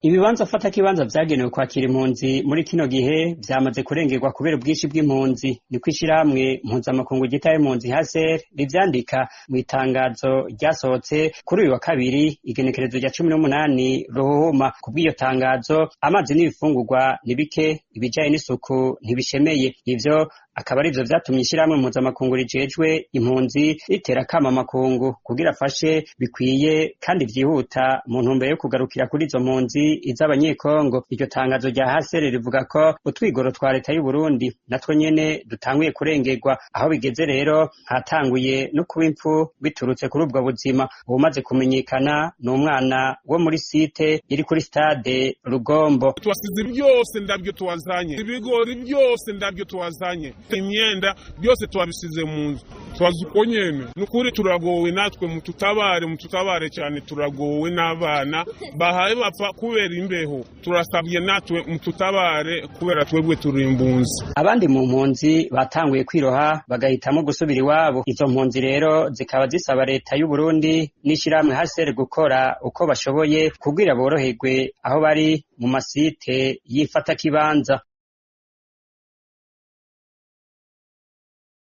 Ibibanza mfatakibanza vyagenewe kwakira impunzi muri kino gihe vyamaze kurengerwa kubera ubwinshi bw'impunzi. Niko ishirahamwe mpuzamakungu ryitaye impunzi HCR rivyandika mw'itangazo ryasohotse kuri uyu wa kabiri, igenekerezo rya 18 Ruhuhuma. Kubw'iyo tangazo, amazi n'ibifungurwa ni bike, ibijanye n'isuku ntibishemeye. Ivyo akaba arivyo vyatumye ishirahamwe mpuzamakungu rijejwe impunzi ritera akamo amakungu kugira afashe bikwiye kandi vyihuta mu ntumbero yo kugarukira kuri izo mpunzi iz'abanyekongo. Iryo tangazo rya HCR rivuga ko utwigoro twa leta y'Uburundi natwo nyene dutanguye kurengerwa. Aho bigeze rero, hatanguye no kuba impfu biturutse kuri ubwo buzima. Uwumaze kumenyekana ni umwana wo muri site iri kuri stade Rugombo. Twasize byose, ndabyo tuwazanye, ibigori byose ndabyo tuwazanye, imyenda byose twabisize mu nzu, twazi uko nyene. Nukuri turagowe natwe, mututabare, mututabare cyane, turagowe n'abana bahaye bapfa kubera imbeho. Turasabye natwe mututabare kubera twebwe turi imbunzi. Abandi mu mpunzi batanguye kwiroha bagahitamo gusubira iwabo. Izo mpunzi rero zikaba zisaba leta y'u Burundi n'ishirahamwe HCR gukora uko bashoboye kugira boroherwe aho bari mu masite y'ifatakibanza.